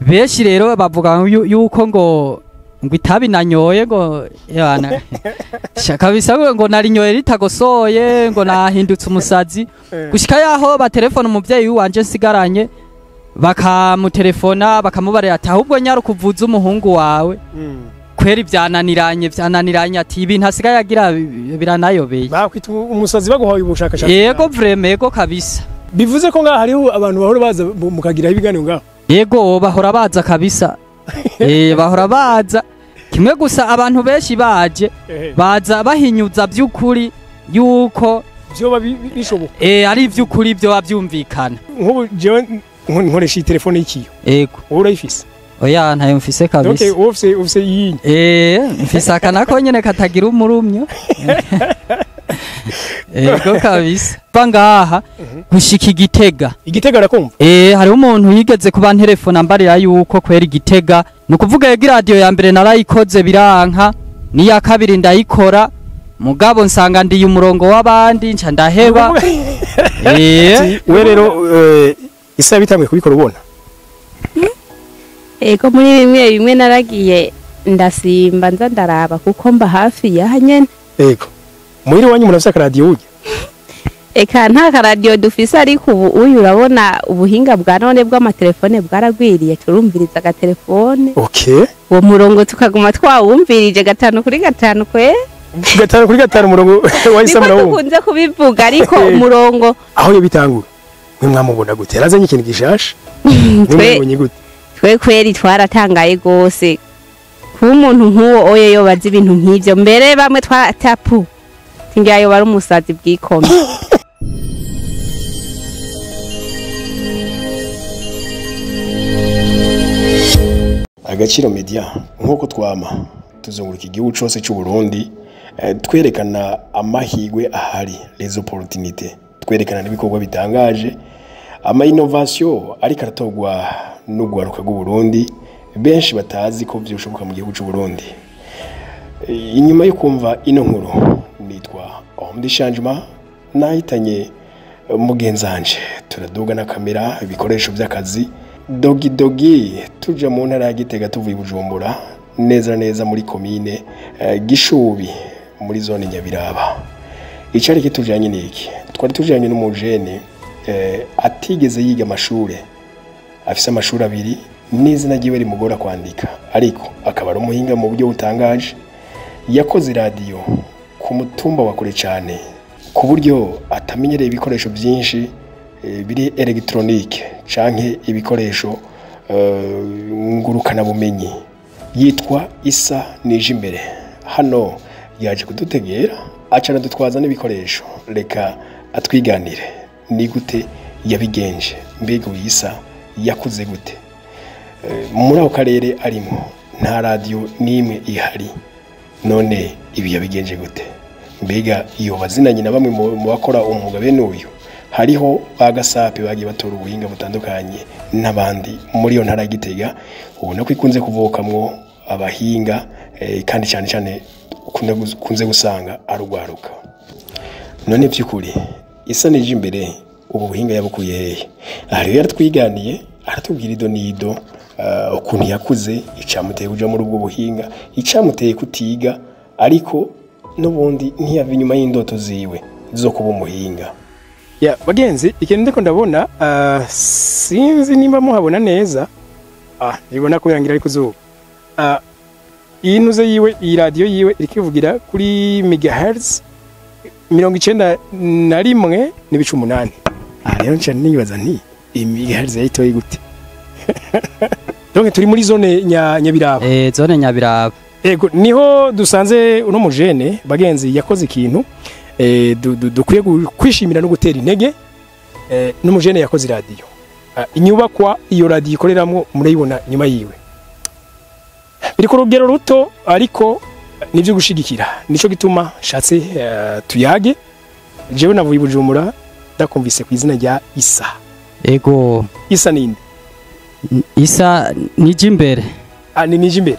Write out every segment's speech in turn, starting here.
Benshi rero bavuga yuko ngo itabi nanyoye ngo yana kabisa ngo narinyoye ritagosoye ngo nahindutse umusazi, gushika yaho batelefona umuvyeyi wanje nsigaranye, bakamutelefona bakamubarira ati ahubwo nyarukuvuza umuhungu wawe kweri vyananiranye ati ibintu asigaye agira biranayobeye. Bakwita umusazi baguhaye ubushakashatsi. Yego vraiment, yego kabisa. Bivuze ko ngaha hariho abantu bahora baza mukagira ibiganiro ngaho. Yego bahora baza kabisa. Bahora baza. Kimwe gusa abantu benshi baje baza bahinyuza by'ukuri yuko byoba bishoboka. Ari ivy'ukuri byo bavyumvikana. Nk'ubu jewe nkoresha telefone y'ikiyo. Yego. Wowe urayifise? Oya ntayo mfise kabisa. Okay, ufise iyi. Mfise akana ko nyene katagira umurumyo. Yego kabisa. Bangaha gushika Igitega. Igitega rakumva? Hariho umuntu yigeze kuba ntelefona mbarira yuko kwera Igitega. Nukuvuga yego radio ya mbere narayikoze biranka, niya kabiri ndayikora, mugabo nsanga ndiye umurongo w'abandi nca ndaheba. We rero isa bitamwe kubikora ubona. Ego muri bimwe bimwe naragiye ndasimba nza ndaraba kuko mba hafi ya nyene. Ego. Muhiri wanyu murafise radio uje? Eka nta radio dufise, ariko ubu uyu urabona ubuhinga bwa none bw'amatelefone bwaragwiriye, turumviriza agatelefone. Okay. Uwo murongo tukaguma twawumvirije 5 kuri 5 kwe. 5 kuri 5 umurongo wahise murawumva. Niko dukunze kubivuga ariko umurongo aho yo bitangura. Mwe mwamubona gute? Yarazanye ikintu gishasha? Mwe gute? Twe kweri twaratangaye gose. Kuba umuntu nk'uwo oye yo bazi ibintu nk'ivyo, mbere bamwe twatapu tingayo bari umusazi bwikome. Agaciro Media nkuko twama tuzunguruka igihugu cose cy'u Burundi, twerekana amahigwe ahari, les opportunités, twerekana n'ibikorwa bitangaje, ama innovation ariko aratogwa n'ugwaruka rw'u Burundi benshi batazi ko vyoshoboka mu gihugu cy'u Burundi. Inyuma yo kumva ino nkuru nitwa Homme de Changement, nahitanye mugenzanje turaduga na kamera ibikoresho by'akazi dogi dogi tuja mu ntara ya Gitega tuvuye Bujumbura neza neza muri commune Gishubi muri zone Nyabiraba. Icari kitujanye niki? Twari tujanye n'umujene atigeze yiga amashure, afise amashuri abiri n'izina ryiwe rimugora kwandika, ariko akaba ari umuhinga mu buryo butangaje. Yakoze radio ku mutumba wa kure cyane ku buryo atamenyereye ibikoresho byinshi biri electronique canke ibikoresho ngurukana bumenyi. Yitwa Isa Nijimbere. Hano yaje kudutegera aca dutwaza n'ibikoresho, reka atwiganire ni gute yabigenje, mbega Isa yakuze gute muri ako karere arimo nta radio n'imwe ihari, none ibi yabigenje gute, mbega iyo bazinanye na bamwe mu bakora umwuga bene uyu. Hariho bagasape bagiye batora ubuhinga butandukanye n'abandi muri iyo ntara ya Gitega, ubona ko ikunze kuvokamwo abahinga kandi cyane cyane kunze gusanga arugwaruka. None by'ukuri Isa Nijimbere ubu buhinga yabukuye hehe? Aha rero yaratwiganiye aratubwira ido n'ido ukuntu yakuze, icamuteye kuja muri ubwo buhinga, icamuteye kutiga, ariko n'ubundi ntiyava inyuma y'indoto ziwe zo kuba umuhinga. Ya bagenzi, ikintu ndiko ndabona sinzi nimba muhabona neza, nibona ko yangira ariko zuba. Iyi ntuze yiwe, iyi radio yiwe irikivugira kuri megahertz 91.8. Rero nca nibaza nti iyi megahertz yayitoye gute? Donc turi muri zone Nyabiraba. Zone Nyabiraba. Ego niho dusanze uno mujene bagenzi yakoze ikintu dukwiye kwishimira no gutera intege. N'umujene yakoze radio. Inyubakwa iyo radio ikoreramwo murayibona nyuma yiwe. Biri ku rugero ruto ariko nivyo gushigikira. Nico gituma shatse tuyage. Jewe navuye Bujumbura ndakumvise ku izina rya Isa. Ego. Isa ninde? Isa Nijimbere. Ni Nijimbere.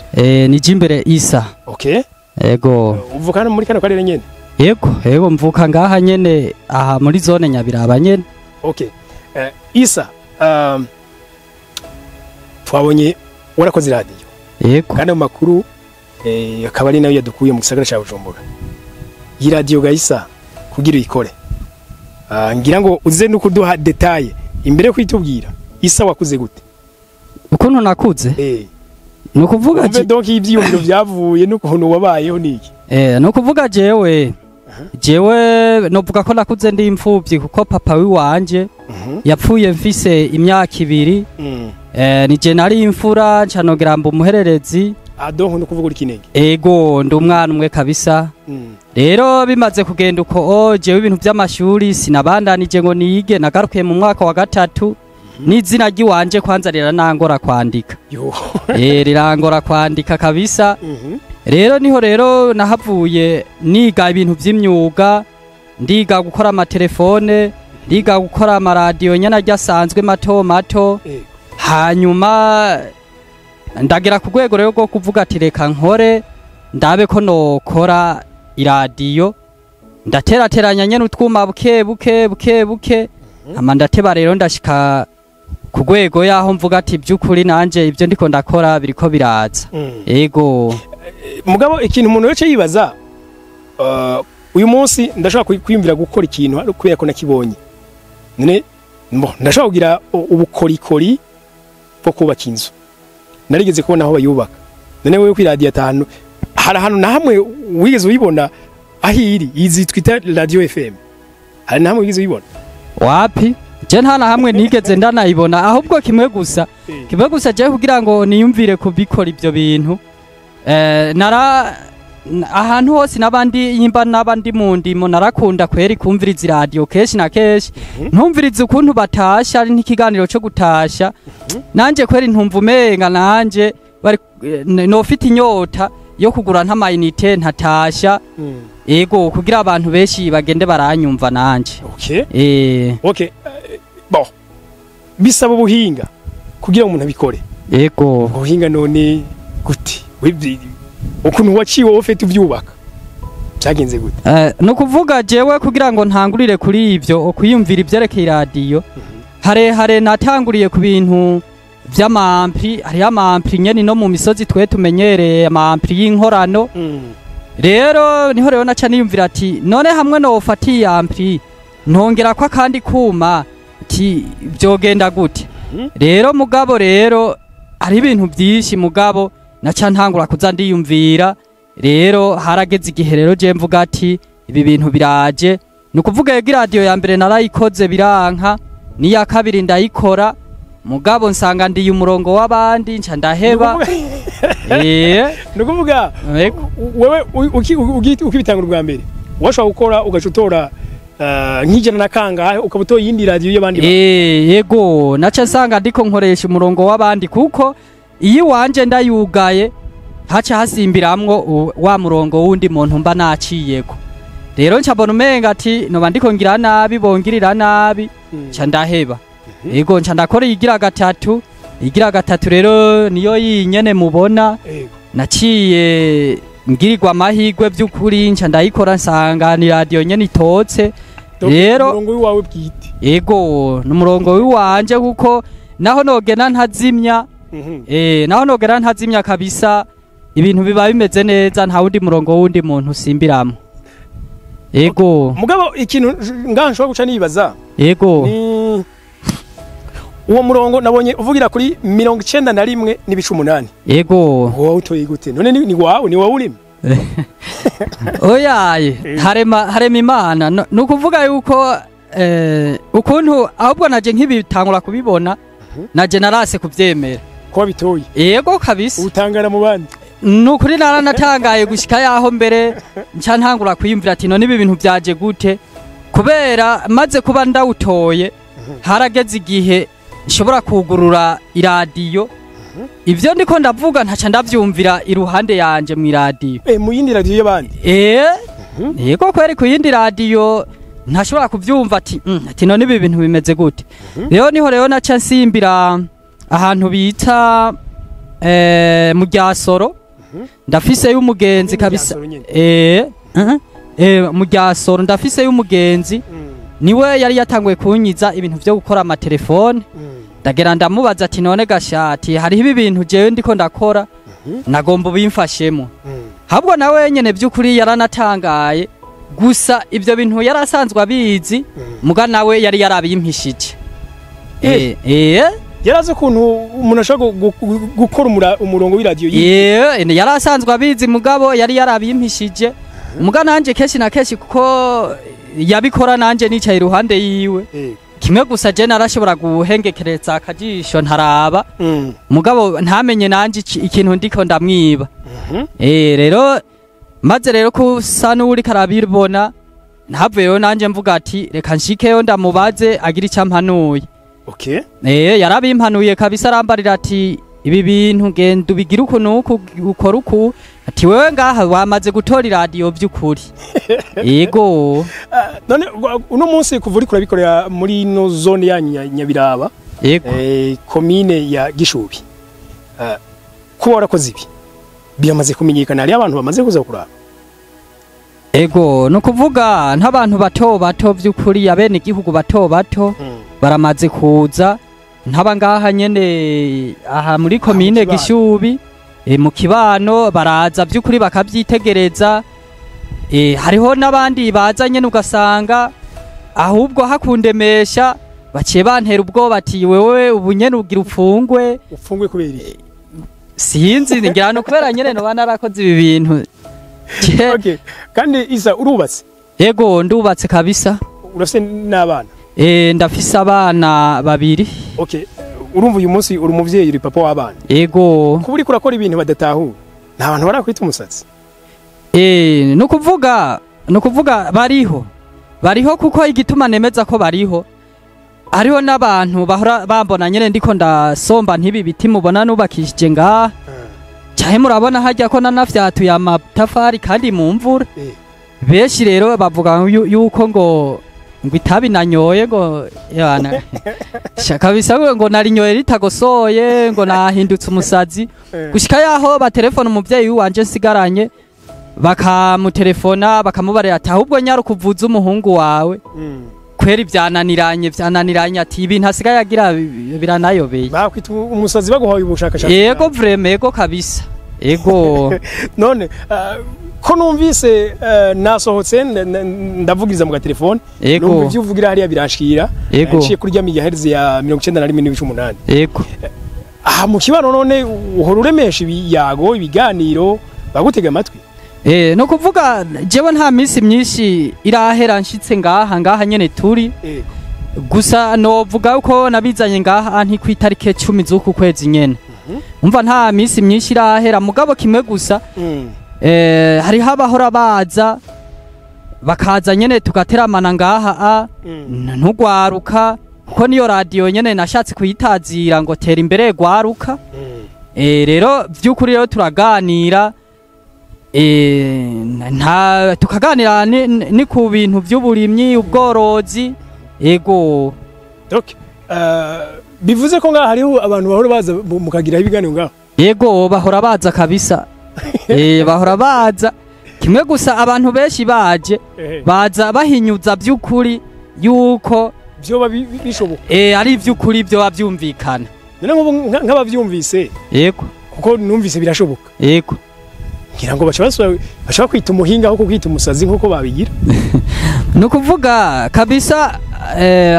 Nijimbere Isa. Okay. Ego. Uvuka hano muri kano karere nyene? Yego, yego mvuka ngaha nyene aha muri zone Nyabiraba nyene. Okay. Isa, Twabonye warakoze radio. Yego. Kandi mu makuru akaba ari nayo yadukuye mu gisagara ca Bujumbura. Iyi radio gayisa kugira uyikore, ngira ngo uze no kuduha détails imbere yo kwitubwira. Isa, wakuze gute? Ukuntu nakuze? Ni ukuvuga Umve, donc ivyiyumviro vyavuye n'ukuntu wabayeho niki? Ni ukuvuga jewe novuga ko nakuze ndi imfuvyi, kuko papa wiwanje yapfuye mfise imyaka 2. Nije nari imfura, nca nongera mba umuhererezi. Ah, donc no kuvuga uri kinege? Ego, ndi umwana umwe kabisa. Rero bimaze kugenda uko, jewe ibintu vy'amashuri sinabandanije ngo nige, nagarukiye mu mwaka wa gatatu. N'izina ry'iwanje kwanza riranangora kwandika. Yo. Rirangora kwandika kabisa. Rero niho rero nahavuye niga ibintu vy'imyuga, ndiga gukora amatelefone, ndiga gukora amaradiyo nyene arya asanzwe mato mato. Hanyuma ndagera ku rwego rero rwo kuvuga ati reka nkore ndabe ko nokora iradiyo. Ndaterateranya nyene utwuma buke buke buke buke, hama ndateba rero ndashika ku rwego yaho mvuga ati by'ukuri nanje ibyo ndiko ndakora biriko biraza. Ego. Mugabo ikintu umuntu yoce yibaza, uyu munsi ndashobora kwiyumvira gukora ikintu ari kubera ko nakibonye. None mbo ndashobora kugira ubukorikori bwo kubaka inzu, narigeze kubona aho bayubaka. None wewe kuri atanu hari ahantu na hamwe wigeze uyibona aho iri, izi twita radio FM, hari na hamwe wigeze uyibona? Wapi, je nta na hamwe nigeze ndanayibona. Ahubwo kimwe gusa je kugira ngo niyumvire kubikora ibyo bintu, nara ahantu hose n'abandi yimba n'abandi mu ndimo, narakunda kweri kumviriza iradiyo kenshi na kenshi, ntumviriza ukuntu batasha, ari nk'ikiganiro cyo gutasha, nanje kweri ntumva umenga nanje bari nofite inyota yo kugura nk'ama unités ntatasha. Ego, kugira abantu benshi bagende baranyumva nanje. Okay, bon, bisaba ubuhinga kugira ngo umuntu abikore. Ubuhinga none gute? Ukuntu waciwe wowe ufite ubyubaka byagenze gute? No kuvuga jewe kugira ngo ntangurire kuri ivyo kwiyumvira ivyerekeye iradiyo, harehare natanguriye ku bintu vy'ama ampli. Hariho ama ampli nyene no mu misozi twe tumenyereye, ama ampli y'inkorano. Rero niho rero naca niyumvira ati none hamwe nofata iyi ampli ntongera ko akandi kuma, ati vyogenda gute? Rero mugabo rero hari ibintu vyinshi, mugabo naca ntangura kuza ndiyumvira. Rero harageze igihe rero je mvuga ati ibi bintu biraje. Ni ukuvuga yego, iradiyo ya mbere narayikoze biranka, n'iya kabiri ndayikora, mugabo nsanga ndiye umurongo w'abandi, nca ndaheba. Ni ukuvuga Yego. wewe ukibitangura ubwa mbere washobora gukora ugaca utora nk'ijana na kangahe, ukaba utoye iyindi radiyo y'abandi bantu. Yego, naca nsanga ndiko nkoresha umurongo w'abandi, kuko iyo iwanje ndayugaye haca hasimbiramwo wa murongo wundi muntu mba naciyeko. Rero nca mbona umenga ati noba ndiko ngira nabi, bongirira nabi, nca ndaheba. Yego, nca ndakora iyigira gatatu. Igira gatatu rero niyo yinyene mubona. Naciye ngirirwa amahirwe by'ukuri, nca ndayikora nsanga ni radiyo nyene itotse. Donc, Rero umurongo wawe bwite? Ego, n'umurongo w'iwanje, kuko naho nogena ntazimya, naho nogera ntazimya kabisa, ibintu biba bimeze neza, nta wundi murongo wundi muntu usimbiramwo. Ego. Mugabo ikintu ngaha nshobora guca nibaza ni uwo murongo nabonye uvugira kuri 91.8. Wowe utoye gute none? Ni wawe, ni wawe urimo? Oyaye, harema Imana. Ni ukuvuga yuko ukuntu ahubwo naje nk'ibitangura kubibona, naje narase kuvyemera. Ko wabitoye? Yego kabisa. Utangara mu bandi? Ni ukuri naranatangaye gushika yaho mbere nca ntangura kwiyumvira ati none ibi bintu byaje gute? Kubera maze kuba ndawutoye, harageze igihe nshobora kugurura iradiyo, ivyo ndiko ndavuga ntaca ndavyumvira iruhande yanje mu iradiyo. Mu yindi radiyo y'abandi? Yego kweri, ku yindi radiyo ntashobora kuvyumva ati ati none ibi bintu bimeze gute? Rero niho rero naca nsimbira ahantu bita mu Ryasoro. Ndafiseyo umugenzi Mu kabisa. Ryasoro nyene? Mu Ryasoro ndafiseyo umugenzi, niwe yari yatanguye kunyiza ibintu vyo gukora amatelefone. Ndagera ndamubaza ati none gashati hariho ibi bintu jewe ndiko ndakora, nagomba ubimfashemo. Habwo nawe nyene by'ukuri yaranatangaye, gusa ibyo bintu yarasanzwe abizi, muga nawe yari yarabimpishije. Yarazi ukuntu umuntu ashobora gukora umurongo w'iradiyo. Yarasanzwe abizi, mugabo yari yarabimpishije. Muga nanje kenshi na kenshi kuko yabikora nanje nicaye iruhande yiwe, kimwe gusa je narashobora guhengekereza akajisho ntaraba, mugabo ntamenye nanje ikintu ndiko ndamwiba. Rero maze rero kusa n'uri karabibona, ntavuyeyo nanje mvuga ati reka nshikeyo ndamubaze agira icyo ampanuye. Yarabimpanuye kabisa, arambarira ati ibi bintu genda ubigira uku nuku, ukora uku, ati wewe ngaha wamaze gutora iradiyo by'ukuri. Yego. None uno munsi kuva uriko urabikorera muri ino zone yanyu ya Nyabiraba, komine ya Gishubi, kuba warakoze ibi biramaze kumenyekana, hariyo abantu bamaze kuza kuraba? Ego, no kuvuga nk'abantu bato bato by'ukuri, abene igihugu bato bato baramaze kuza, nk'aba ngaha nyene aha muri komine kibano. Gishubi, mu kibano baraza by'ukuri bakabyitegereza. Hariho n'abandi baza nyene ugasanga ahubwo hakundemesha baciye bantera ubwoba ati wewe ubu nyene ugira upfungwe. Upfungwe kubera iki? Sinzi, ngira no kubera nyene noba narakoze ibi bintu. Okay. Kandi Isa, urubatse? Yego, ndubatse kabisa. Urafise n'abana? Ndafise abana babiri. Okay. Urumva uyu munsi uri umuvyeyi, uri papa w'abana. Yego. Kuba uriko urakora ibintu badatahura, nta bantu barakwita umusatsi? Nukuvuga bariho. Bariho, kuko igituma nemeza ko bariho, hariho n'abantu bahora bambona nyene ndiko ndasomba ntibi biti mubona nubakishije ngaha, cahe murabona harya ko nanafyatuye amatafari kandi mu mvura. Benshi rero bavuga yuko ngo itabi nanyoye, ngo yana kabisa ngo narinyoye ritagosoye, ngo nahindutse umusazi, gushika yaho batelefona umuvyeyi wanje nsigaranye, bakamutelefona bakamubarira ati ahubwo nyaruka uvuze umuhungu wawe, kweri vyananiranye, ati ibintu asigaye agira biranayobeye. Bakwita umusazi baguhaye ubushakashatsi? Yego, vraiment, yego kabisa, yego. None ko numvise nasohotse ndavugiriza mu gatelefone, numva ivyo uvugira hariya biranshikira, nciye kuri rya megahertz ya 91.8. Aha mu kibano none uhora uremesha ibiyago, ibiganiro, bagutega amatwi? No kuvuga jewe nta minsi myinshi irahera nshitse ngaha nyene turi. Gusa novuga ko nabizanye ngaha nti ku itarike 10 z'uku kwezi nyene. Umva, nta minsi myinshi irahera, mugabo kimwe gusa, hariho abahora baza bakaza nyene tugateramana ngaha ntugwaruka, kuko niyo radiyo nyene nashatse kuyitazira ngo tera imbere gwaruka. Rero vy'ukuri rero turaganira, nta tukaganira ni ku bintu vy'uburimyi, ubworozi, ego. Okay. Bivuze ko ngaha hariho abantu bahora baza mukagira ibiganiro ngaho? Yego, bahora baza kabisa. Bahora baza. Kimwe gusa abantu benshi baje baza bahinyuza by'ukuri yuko vyoba bishoboka. Ari ivy'ukuri byo bavyumvikana. None nk'ubu nk'abavyumvise, kuko numvise birashoboka, ngira ngo baca basubira baca bakwita umuhinga aho kukwita umusazi nk'uko babigira. Ni ukuvuga kabisa,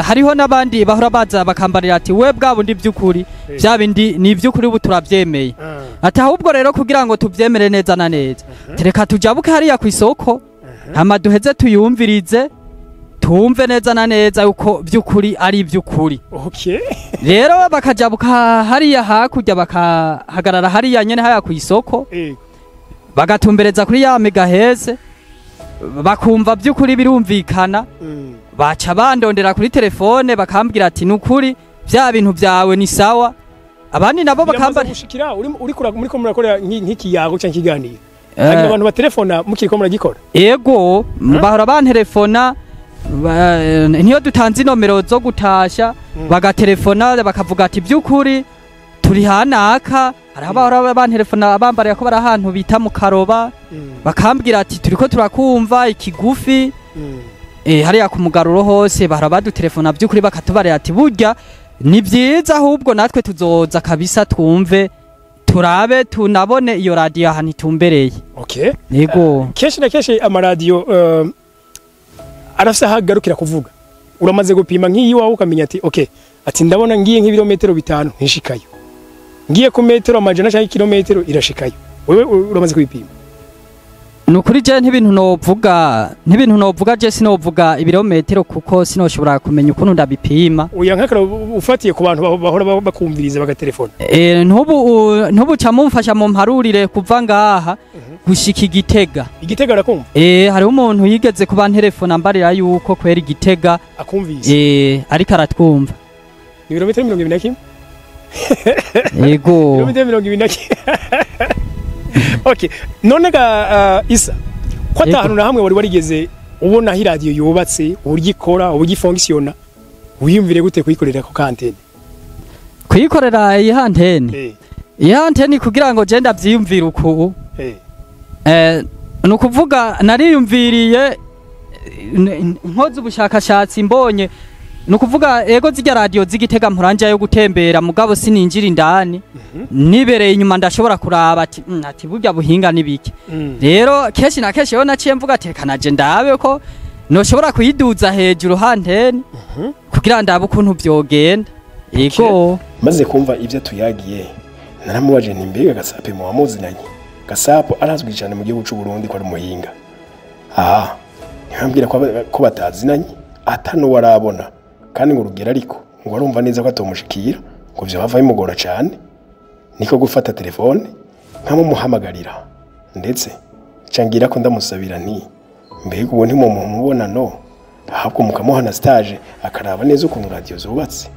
hariho n'abandi bahora baza bakambarira ati we bwa bundi by'ukuri bya bindi ni iby'ukuri, ubu turabyemeye, ati ahubwo rero kugira ngo tubyemere neza na neza, tereka tujabuke hariya ku isoko, hama duheze tuyumvirize, tumve neza na neza yuko by'ukuri ari iby'ukuri. Rero bakajabuka hariya hakurya, bakahagarara hariya nyene haya ku isoko, bagatumbereza kuri ya megaheze, bakumva by'ukuri birumvikana, baca bandondera kuri telefone bakambwira ati nukuri bya bintu byawe ni sawa. Abandi nabo Biramaze bakambara gushikira uri uriko murakorera nk'ikiyago canke ikiganiro, hagira abantu batelefona mukiriko muragikora? Ego, bahora bantelefona niyo dutanze inomero zo gutasha, bagatelefona bakavuga ati by'ukuri turi hanaka. Hariho abahora bantelefona bambarira ko bari ahantu bita mu Karoba, bakambwira ati turiko turakumva ikigufi. Hariya ku Mugaruro hose bahora badutelefona by'ukuri, bakatubarira ati burya Ni byiza, ahubwo natwe tuzoza kabisa twumve, turabe, tunabone iyo radiyo ahantu itumbereye. Yego. Kenshi na kenshi amaradiyo arafise aho agarukira kuvuga. Uramaze gupima nk'iyi wawe ukamenya ati okay, ati ndabona ngiye nk'ibirometero 5 ntishikayo, ngiye ku metero 100 cyangwa ikirometero irashikayo. Wewe uramaze kubipima? Ni ukuri je ntibintu novuga, je sinovuga ibirometero kuko sinoshobora kumenya ukuntu ndabipima. Oya, nk'akaro ufatiye ku bantu bahora bakumviriza bagatelefona. Ntubu ca mumfasha mumparurire kuva ngaha gushika Igitega. Igitega arakumva? Hariho umuntu yigeze kuba ntelefona ambarira yuko kwera Igitega akumvise. Ariko aratwumva. Ni ibirometero 21. Yego. Ibirometero 21. Okay, none ga Isa, ko ata hantu na hamwe wari warigeze ubona aho iradiyo yubatse, uburyo ikora, uburyo ifonctionna, wiyumvire gute kuyikorera ku kantene? Kuyikorera iyi antenne? Iyi antenne kugira ngo je ndavyiyumvire uku, ni ukuvuga nariyumviriye, nkoze ubushakashatsi, mbonye, ni ukuvuga ego zirya radiyo z'Igitega mpuranja yo gutembera, mugabo sininjira indani, nibereye inyuma ndashobora kuraba ati ati burya buhinga ni biki." Rero kenshi na kenshi rero naciye mvuga ati reka naje ndabe ko noshobora kuyiduza hejuru antenne kugira ndabe ukuntu vyogenda. Ego. Maze kumva ibyo tuyagiye, naramubaje nti mbega Gasape muba muzinanye? Gasapo arazwi cyane mu gihugu cy'u Burundi ko ari umuhinga. Aha ntibambwira ko batazinanye, ata n'uwo arabona, kandi ngo urugero ariko ngo arumva neza ko atomushikira, ngo vyohava bimugora cyane. Niko gufata telefone nkamumuhamagarira, ndetse cangira ko ndamusabira nti mbega ubu ntimumuha umubonano, ahubwo mukamuha na stage akaraba neza ukuntu radiyo zubatse.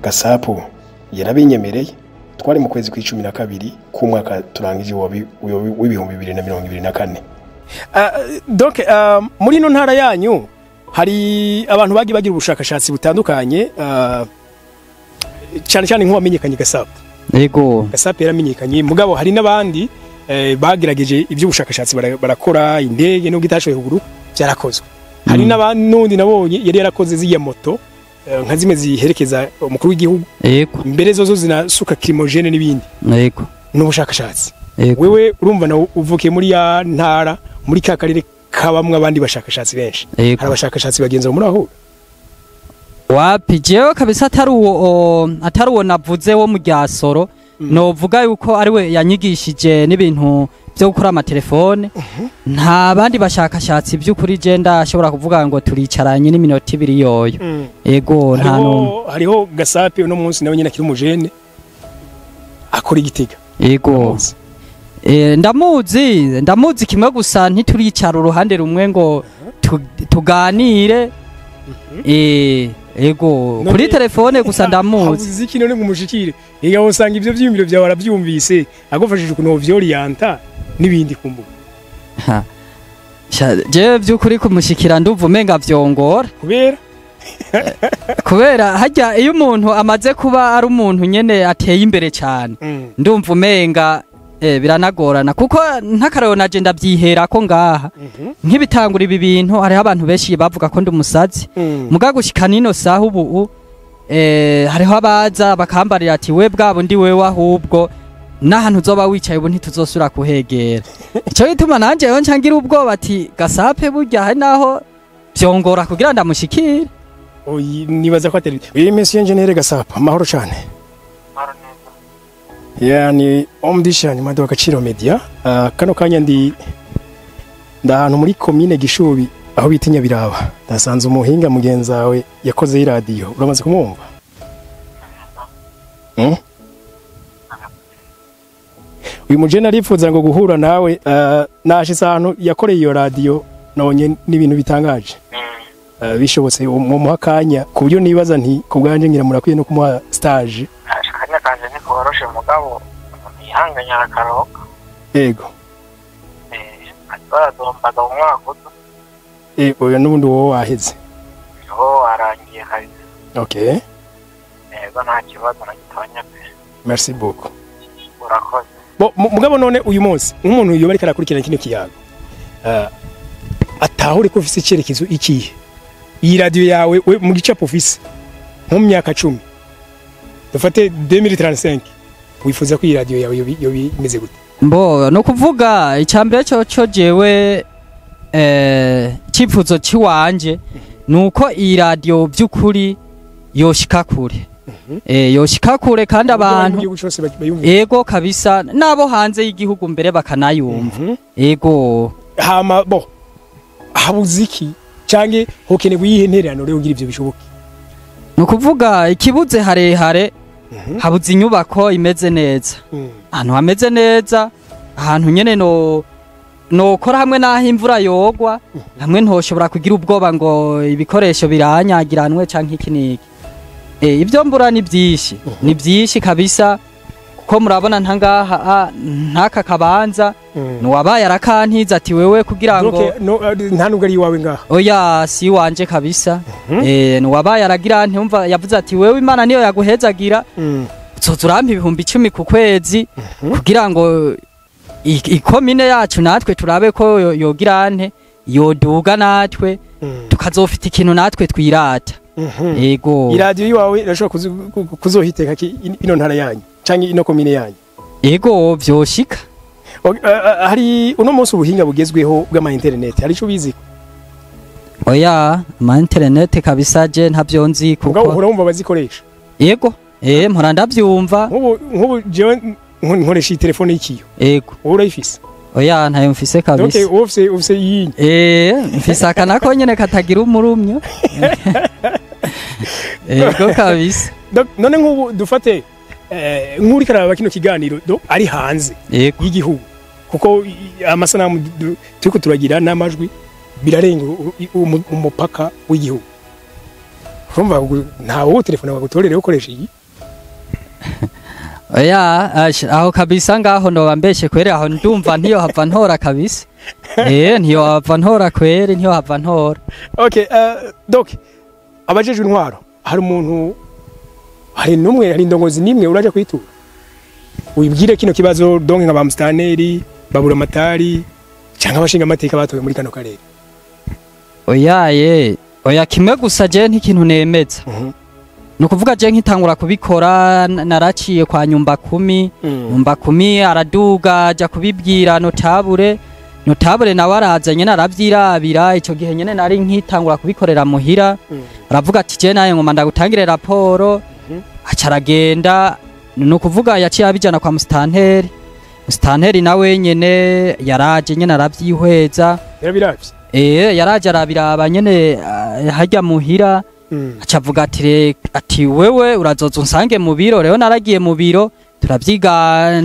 Gasapo yarabinyemereye. Twari mu kwezi kw'12 k'umwaka turangije w'2024. Donc muri ino ntara yanyu hari abantu bagiye bagira ubushakashatsi butandukanye, cyane cyane nk'uwamenyekanye Gasapo. Ego. Gasapo yaramenyekanye, mugabo hari n'abandi bagerageje iby'ubushakashatsi, barakora indege nubwo itashoboye kuguruka, byarakozwe. Hari n'abandi, n'undi nabonye yari yarakoze ziriya moto, nka zimwe ziherekeza umukuru w'igihugu, mbere zozo zinasuka lacrymogène n'ibindi. N'ubushakashatsi. Wewe urumva nawe uvukiye muri ya ntara, muri ka karere kabamwe abandi bashakashatsi benshi. Hari abashakashatsi bagenzi bawe muri aho? Wapi, jewe kabisa atari uwo navuze wo mu Ryasoro, novuga yuko ari we yanyigishije n'ibintu byo gukora amatelefone, nta bandi bashakashatsi by'ukuri je ndashobora kuvuga ngo turicaranye n'iminota 2 yoyo. Ego, nta n'umwe. Hariho Gasape uno munsi nawe nyine akiri umujene akora Igitega. Ego. Ndamuzi, ndamuzi kimwe gusa ntituricara uruhande rumwe ngo tuganire. Ego, kuri telefone gusa ndamuzi. Habuze iki none ngo umushikire? Ega usanga ivyo vyiyumviro vyawe aravyumvise, agufashije ukuntu vyoriyanta n'ibindi kumbuga. Ha. Jewe vy'ukuri kumushikira ndumva umenga vyongora. Kubera? Kubera harya iyo umuntu amaze kuba ari umuntu nyene ateye imbere cyane, ndumva umenga biranagorana, kuko nk'akarero naje ndabyihera ko ngaha nk'ibitangura ibi bintu hariho abantu benshi bavuga ko ndi umusazi, muga gushika nino saha ubu hariho abaza bakambarira ati we bwabo ndi wewe, ahubwo n'ahantu uzoba wicaye ubu ntituzosubira kuhegera. Ico gituma nanje rero nca ngira ubwoba ati Gasape burya hari naho vyongora kugira ndamushikire. Oyi, nibaza ko atari uyu monsieur ingénieur Gasapa. Amahoro cyane. Ya, ni omdisha ni mado Agaciro Media. Kano kanya ndi ndahantu muri commune Gishubi aho bita Nyabiraba. Ndasanze umuhinga mugenzi wawe yakoze iradiyo. Uramaze kumwumva? Uyu mujene arifuza ngo guhura nawe. Nashitse ahantu yakoreye iyo radiyo, nabonye n'ibintu bitangaje. Bishobotse mumuha akanya, ku buryo nibaza nti ku bwanje ngira murakwiye no kumuha stage. Akanya kanje ntikoroshe, mugabo umuntu yihanganye arakaroka. Yego. Baradombaga mu mwaka uza. Oya, n'ubundi wowe waheze. Niho warangiye kabisa. Okay. Yego, nta kibazo na gitonya pe. Merci beaucoup. Urakoze. Bo mugabo none uyu munsi nk'umuntu yoba ariko arakurikirana kino kiyago, atahure ko ufise icyerekezo ikihe? Iyi radio yawe we mu gicapo ufise Nko mu myaka 10, dufate 2035, wifuza ko iyi radio yawe yoba imeze gute? Mbo no kuvuga icambere cyo jewe, icyifuzo ciwanje nuko iyi radio by'ukuri yoshika kure, yoshika kure kandi abantu mu gihugu cyose bayumva. Ego kabisa, nabo hanze y'igihugu mbere bakanayumva. Ego. Hama bo habuze iki canke hokenerwa iyihe ntererano rero kugira ivyo bishoboke? Ni ukuvuga ikibuze harehare, habuze inyubako imeze neza, ahantu hameze neza, ahantu nyene no nokora hamwe n'aho imvura yogwa, hamwe ntoshobora kugira ubwoba ngo ibikoresho biranyagiranwe canke iki n'iki. Ibyo mbura ni byinshi, ni byinshi kabisa, kuko murabona ntangaha ntaka kabanza nuwabaye arakantiza ati wewe kugira ngo Donc no, nta nubwo ari iwawe ngaha? Oya, si wanje kabisa. Nuwabaye aragira ntiumva, yavuze ati wewe Imana niyo yaguhezagira, uzoza urampa 10,000 ku kwezi kugira ngo ikomine yacu natwe turabe ko yogira nte yoduga, natwe tukazofita ikintu natwe twirata. Ego. Iradiyo iwawe irashobora kuzohiteka ino ntara yanyu canke ino komine yanyu? Ego, vyoshika. Hari uno munsi ubuhinga bugezweho bw'ama internet, hari ico bizi? Oya, ama internet kabisa je ntavyo nzi. Mugabo Kuko uhora wumva bazikoresha? Ego, mpora ndavyumva. Nk'ubu jewe nkoresha iyi telefone y'ikiyo. Ego. Wowe urayifise? Oya, ntayo mfise Donc kabisa. wowe ufise iyi? Mfise aka nako nyene katagira umurumyo. Ego kabisa. Donc, none nk'ubu dufate nk'uriko araraba kino kiganiro ari hanze y'igihugu, kuko amasanamu turiko turagira n'amajwi birarenga umupaka w'igihugu, urumva ntawe wo telefone bagutorere ukoresha iyi? Oya, aho kabisa ngaho noba mbeshe kweri, aho ndumva ntiyo hava ntora kabisa. Ntiyo hava ntora kweri, ntiyo hava ntora. Okay, donc abajejwe intwaro, hari umuntu, hari numwe, hari indongozi nimwe uraje kwitura wibwire kino kibazo, donc nka ba mustaneri, babura amatari cyangwa abashinga amateka batowe muri kano karere? Oya ye, oya, kimwe gusa je ntikintu nemeza. Ni ukuvuga je nkitangura kubikora naraciye kwa nyumba kumi. Nyumba kumi araduga aja kubibwira notable, notable nawe araza nyene aravyirabira. Ico gihe nyene nari nkitangura kubikorera muhira. Aravuga ati je naye ngoma ndagutangire raporo. Aca aragenda, ni ukuvuga yaciye abijana kwa musitanteri. Musitanteri nawe nyene yaraje nyene aravyihweza. Yarabiravye? Yaraje arabiraba nyene, harya muhira. Aca avuga ati ati wewe urazoza unsange mu biro. Rero naragiye mu biro, turavyiga,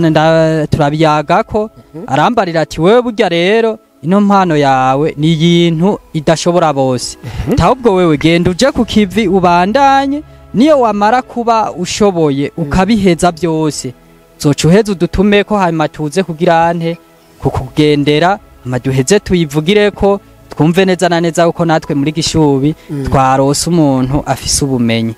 turabiyagako. Arambarira ati wewe burya rero ino mpano yawe ni ibintu idashobora bose, ahubwo wewe genda uje ku kivi ubandanye, niyo wamara kuba ushoboye ukabiheza byose uzoca uheza udutumeko, hanyuma tuze kugira nte kukugendera, hanyuma duheze tuyivugireko, twumve neza na neza uko natwe muri Gishubi twarose umuntu afise ubumenyi.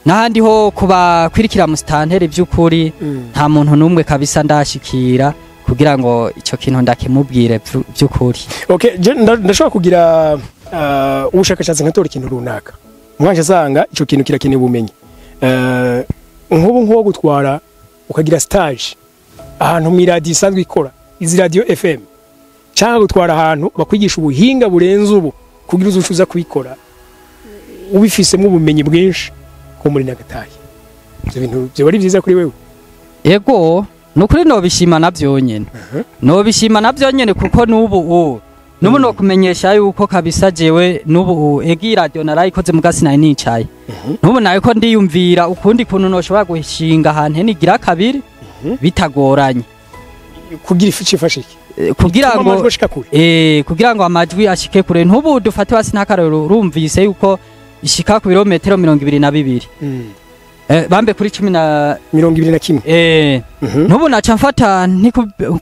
N'ahandi ho kuba kwirikira musitanteri, by'ukuri nta muntu n'umwe kabisa ndashikira kugira ngo ico kintu ndakimubwire by'ukuri. Okay, je ndashobora kugira ubushakashatsi nkatora ikintu runaka, mwaje asanga ico kintu kirakeneye ubumenyi. Nk'ubu nko gutwara ukagira stage ahantu mu radio isanzwe ikora izi radio FM, cyangwa gutwara ahantu bakwigisha ubuhinga burenze ubu kugira uzucuza kubikora ubifisemo ubumenyi bwinshi ko muri Nagatayi, ivyo bintu byo ari byiza kuri wewe? Ego, nukuri nobishima navyo nyene, nobishima navyo nyene, kuko n'ubu n'ubu no kumenyesha yuko kabisa jewe n'ubu egi radio narayikoze muga sinari nicaye. N'ubu nariko ndiyumvira ukundi kuntu noshobora gushinga ahantu nigira kabiri bitagoranye. Kugira ifu cifashe iki? Kugira Bituma ngo amajwi ashika kure. Kugira ngo amajwi ashike kure. Ntubu dufate basi ntakarorero, urumvise yuko ishika ku birometero 22, bambe kuri cumi na 21. Ntubu naca mfata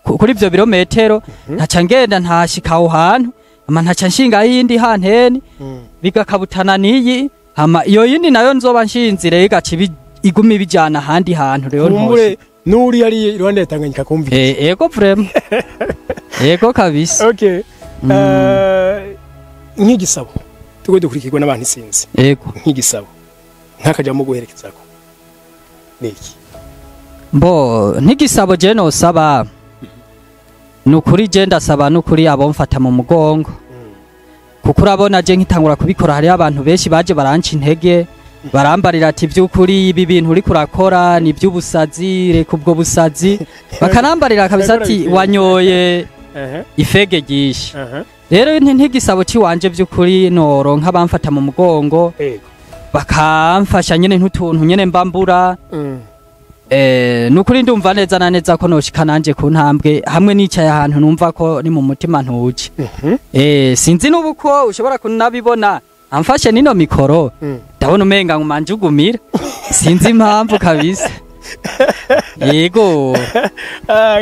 kuri ivyo birometero, ntaca ngenda ntashika aho hantu, ama ntaca nshinga yindi hanteni bigakabutana n'iyi, hama iyo yindi nayo nzoba nshinzire igaca iguma ibijana ahandi hantu rero Kumbure ntoshi. Nuri yari iruhande ya Tanganyika kumvise. Ego vraiment, ego kabisa. Okay. Nk'igisabo, tugo dukurikirwa n'abantu isinzi. Ego. Nk'igisabo Nk'akajambo guherekezako niki? Mbo ntigisabo je nosaba, nukuri je ndasaba nukuri abomfata mu mugongo, kuko urabona je nkitangura kubikora hariho abantu benshi baje baranca intege, barambarira ati by'ukuri ibi bintu uriko urakora ni by'ubusazi, reka ubwo busazi, bakanambarira kabisa ati wanyoye ifege ryinshi. Rero ntigisabo ciwanje by'ukuri noronka bamfata mu mugongo bakamfasha nyene ntutuntu nyene mbambura. Nukuri ndumva neza na neza ko noshika nanje ku ntambwe hamwe nicaye ahantu numva ko ni mu mutima ntuje. Sinzi n'ubu ko ushobora kunabibona amfashe nino mikoro, ndabona umenga ngumanjugumira, sinzi impamvu kabisa. Yego.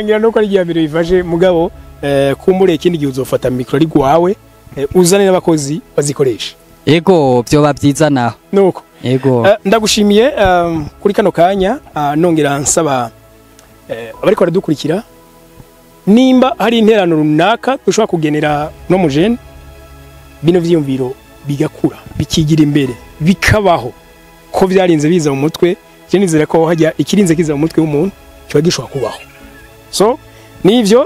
Ngira nuko ari igihambiro bifashe mugabo, kumbure ikindi gihe uzofata mikoro ari gwawe, uzane n'abakozi bazikoresha. Yego, byoba byiza naho. Nuko. Yego. Ndagushimiye kuri kano kanya, nongera nsaba abariko baradukurikira nimba hari interano runaka dushobora kugenera no mujene, bino vyiyumviro bigakura bikigira imbere bikabaho, ko vyarinze biza mu mutwe. Je nizera ko hajya ikirinze kiza mu mutwe w'umuntu kiba gishobora kubaho. So nivyo,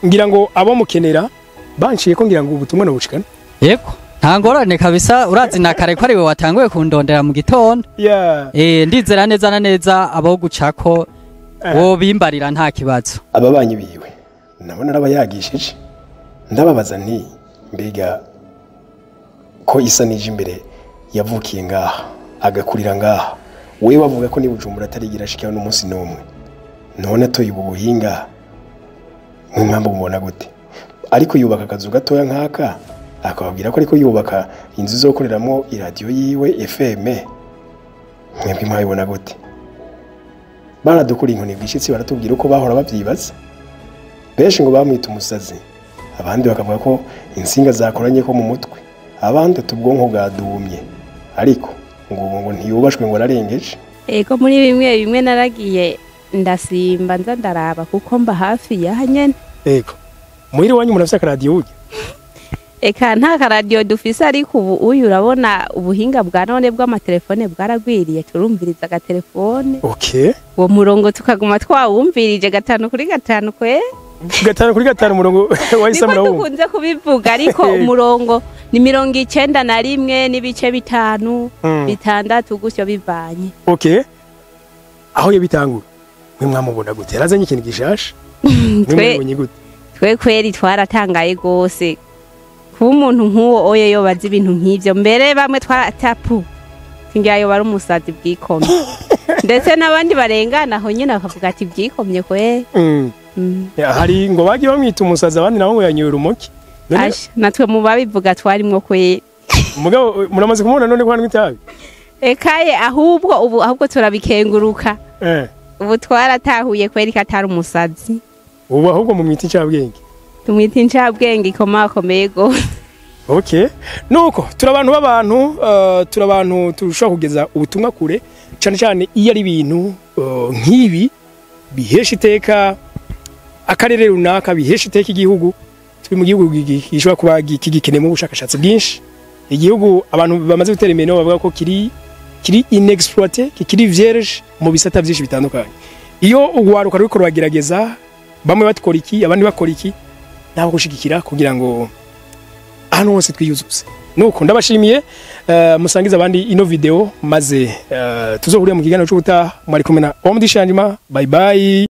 ngira ngo abo mukenera banciye ko ngira ngo ubutumwa no bushikana. Yego, nta ngorane kabisa, urazi na kare ko ari we watanguye kundondera mu gitondo. Ndizera neza na neza abo gucako wo bimbarira nta kibazo. Ababanyi biwe nabona arabayagishije, ndababaza nti mbega ko isa nije imbere yavukiye ngaha agakurira ngaha, wewe bavuga ko ni Bujumbura atarigira ashikayo n'umunsi n'umwe, none atoye ubu buhinga mwambo mubona gute? Ariko yubaka akazu gatoya nkaka, akababwira ko ariko yubaka inzu izokoreramo iradiyo yiwe FM, mwebwe mwabibona gute? Baradukura inkoni bwishitsi, baratubwira uko bahora babyibaza. Benshi ngo bamwita umusazi, abandi bakavuga ko insinga zakoranye ko mu mutwe, abandi tubwonko bwadumye, ariko ngo ubu ngo ntiyubashwe ngo ararengeje. Ego, muri bimwe bimwe naragiye ndasimba nza ndaraba kuko mba hafi yaha nyene. Ego, muhiri wanyu murafise akaradiyo urya? Eka nta karadiyo dufise, ariko ubu uyu urabona ubuhinga bwa none bw'amatelefone bwaragwiriye, turumviriza agatelefone. Okay. Uwo murongo tukaguma twawumvirije 5 kuri 5 kwe. 5 kuri 5 umurongo wahise murawumva. Niko dukunze kubivuga, ariko umurongo ni 91 n'ibice 5 6 gutyo bivanye. Okay. Aho yabitangura mwe mwamubona gute? Yarazanye ikintu gishasha? Mwe gute? Twe kweri twaratangaye gose kuba umuntu nk'uwo oye yobaza ibintu nk'ivyo, mbere bamwe twaratapu tingira yo bari umusazi bwikomye, ndetse n'abandi barengana aho nyine bakavuga ati byikomye kwe. Hari ngo bagiye bamwita umusazi, abandi nabo ngo yanyoye urumoki. Natwe mu babivuga twarimwo kwe. Mugabo muramaze kumubona none ko hanywa itabi? Ekaye, ahubwo ubu ahubwo turabikenguruka. Ubu twaratahuye kweri ko atari umusazi. Ubu ahubwo mumwita incabwenge. Tumwita incabwenge ikomakomeye gose. Okay. Nuko turabantu b'abantu, turabantu tushobora kugeza ubutumwa kure, cyane cyane iyo ari ibintu nk'ibi bihesha iteka akarere runaka, bihesha iteka igihugu. Turi mu gihugu gishobora kuba kigikenemo ubushakashatsi bwinshi. Igihugu abantu bamaze gutera imbere bavuga ko kiri inexploité, kikiri vierge mu bisata byinshi bitandukanye. Iyo ugwaruka ruriko ruragerageza, bamwe batkora iki abandi bakora iki, nabo gushigikira kugira ngo ahantu hose twiyuzuze. Nuko ndabashimiye, musangiza abandi ino video, maze tuzohurira mu kiganiro cy'ubutaha. Mwari kumwe na Omdi Shanjima. Bye bye.